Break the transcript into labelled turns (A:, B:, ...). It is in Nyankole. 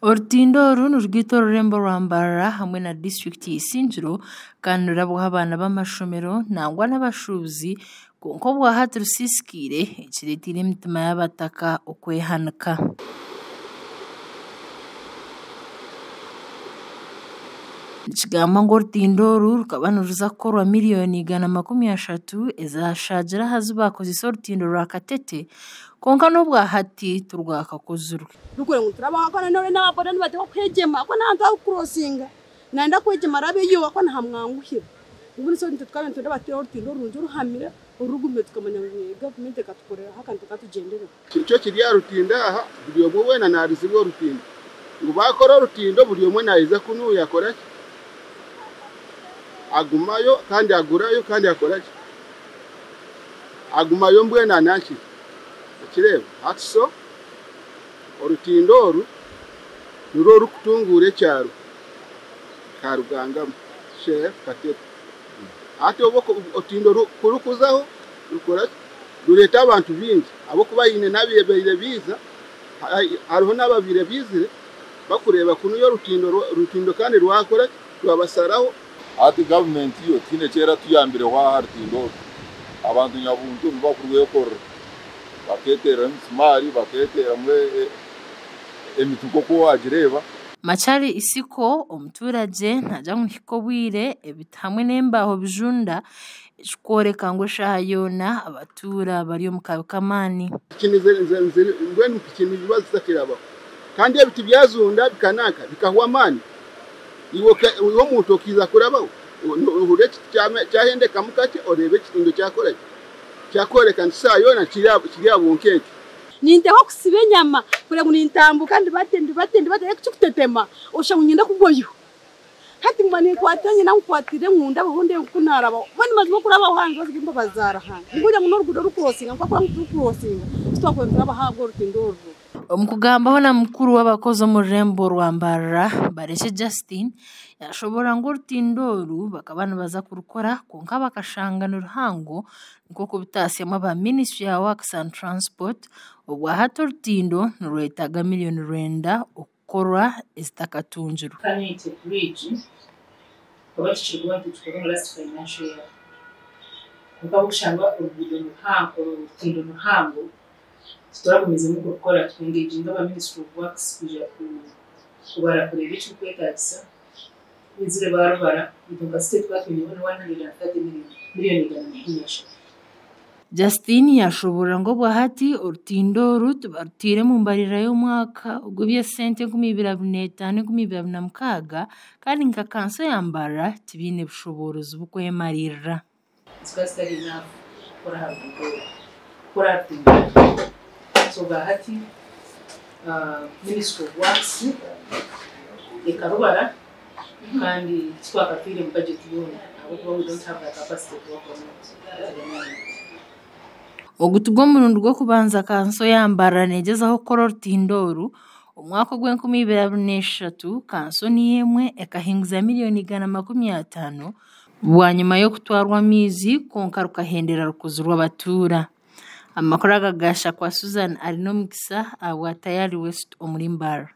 A: Orutindo oru nirwita orurembo rwa Mbarara hamwe na disiturikiti ya Isingiro kandi nirurabwaho abaana b'amashomero nangwa n'abashuubuzi kwonka obwahati rusiisikaire ekireeteire emitima y'abataka okwehanika. Nikigambwa ngu orutindo oru rukaba niruza kukorwa miriyoni 130 ezashaagire aha zi baakozeise orutindo rwa Katete kwonka n'obwahati tirwakakozirwe.
B: Rukore ngu turabaho ko none n'aba boda nibateekwa kwegyema ko n'ahantu ahu kucrossinga nayenda kwegyema arabeyo ko nihamwanguhira. Mbwenu so nitwe tukaba nitwenda bateho orutindo orurungi oruhamire orugumire, tukamanya ngu gavumenti ekatukoreraho akantu katugyenderaho.
C: Nikyo kiri aha rutindo aha, buri omwe weena naarizibwa orutindo. Ngu baakora orutindo, buri omwe naija kunuya akora ki? Agumayo kandi agurayo kandi akora ki? Agumayo mbwenu ananki? Okireeba? Hati so orutindo oru nirwo rurikutunguura ekyaro Karugangamu, Sheikh Katete. Hati obu orutindo kurukuzaho rukora ki? Rureeta abantu baingi ahabw'okuba haine n'ababaire biiza, hariho n'ababaire biizire bakureeba kunuya orutindo kandi rwakora ki? Rwabasaraho.
D: Hati gavumenti yo tihaine eki eratuyambireho aha rutindo oru. Abantu nyabuntu nibo bakurwekorera, bakeetereraho emisimaari, bakeeteeramu emiti nk'oku waagireeba.
A: Machari Isiko omuturage naagira ngu nihika obwire ebiti hamwe n'embaaho bijunda, ekikworeka ngu eshaaha yoona abatuura bari omu kabi k'amaani.
C: Mbwenu piki niziba zitakirabaho kandi ebiti byazunda bikananka bikahwa amaani, iwe omuntu okiiza kurabaho ohurira ekiti kyahendekamu kakye, oreeba ekitindo kyakora ki? Kyakworeka nti eshaaha yoona kiri aha bunkenke.
B: Ninteekwa kusiba enyama kureba ngu nintambuka ndibate ndibate ndibate ekikutetema oshusha ngu niinyenda kugwayo. Hati nguma ninkwata nyina nkwatire ngu ndabaho ndeebe oku naarabaho. Mbwenu mazima okurabaho aha njozi embabazi za Ruhanga. Nikugira ngu n'oruguudo rukucrossinga nikwo ngu turukucrossinga titwakubaire niturabaho ahabw'orutindo oru.
A: Omu kugambaho na mukuru w'abakozi omu rurembo rwa Mbarara, Barekye Justine, yashoboorora ngu orutindo oru bakaba nibaza kurukora kwonka bakashanga ni ruhango nikwo kubitaasyamu aba Ministry ya Works and Transport. Obwahati orutindo nirwetaaga miriyoni 9 okukorwa ezitakatungirwe.
E: Community Bridge tukaba tukirikuba nitukikora omu last financial year, kwonka ahabw'okushanga oruguudo niruhango, orutindo niruhango, tituragumiizemu kurukora. Tukengaginga aba Ministry of Works kwija kubara kureeba ekirikwetaagisa. Baizire baarubara, itwe nka state tukaba twineho ni 130 million, miliyoni 130.
A: Justine yashoboorora ngu obwahati orutindo oru tibarutaire omu mbarira y'omwaka ogw'eby'esente 2025-2026 kandi nka kanso ya Mbarara tibaine bushoboorozi bw'okwemariirira.
E: Zikaba zitari enough kukora aha ruguuto oru, kukora aha rutindo oru. So obwahati Ministry of Works ekarubara kandi titwakatwire mu budget yoona ahabw'okuba we don't have the capacity to work on it at the moment.
A: Ogu tigwo murundi gw'okubanza kanso ya Mbarara neegyezaho kukora orutindo oru. Omwaka ogw'e2023 kanso niyo emwe ekahinguza miriyoni 150 bwanyima y'okutwarwa amaizi kwonka rukahendera rukozirwe abatuura. Amakuru aga gashakwa Susan Arinomukisa ahabwa Tayari West omuri Mbarara.